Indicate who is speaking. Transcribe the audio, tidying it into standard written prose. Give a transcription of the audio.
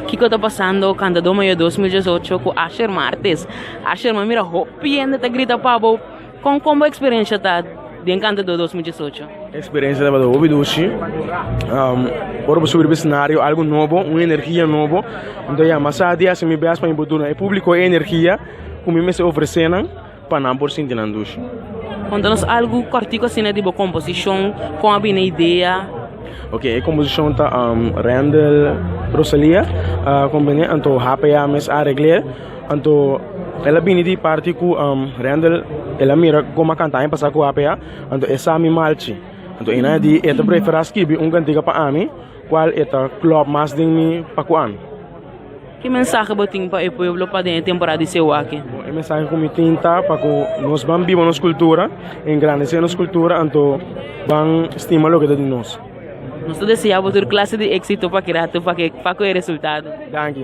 Speaker 1: Kiko ta pasando Kantadó Mayor 2018 ku Asher Martes? Asher, mi mira hopi hende ta grita pa bo. Kon kon bo eksperensha ta den Kantadó 2018?
Speaker 2: Eksperensia tabata hopi dushi. Ora bo subi riba escenario algu nobo, un energia nobo. Anto ya, mas a di hasi mi best pa mi por duna e publico e energia ku mi mester ofrece nan pa nan por sinti nan dushi.
Speaker 1: Konta nos algu kòrtiku asina di bo komposishon, kon a bini e idea?
Speaker 2: Ok, e komposishon ta Randel Rosalia a komponé, anto HPA mes a aregl'é. Anto el a bini di parti ku Randel el a mira kon a kanta aña pasá ku HPA, anto e sa mi malchi. Anto e nan a di e ta preferá skibi un kantika pa ami, kual e ta klòp mas den mi pa ku ami.
Speaker 1: Ki mensahe bo tin pa e pueblo pa den e temporada di seú aki?
Speaker 2: E mensahe ku mi tin ta pa ku nos ban biba nos kultura, engrandesé nos kultura, anto ban stima loke ta di nos.
Speaker 1: Nos ta deseá bo tur klase di éksito pa ki ratu pa ku e resultado.
Speaker 2: Danki.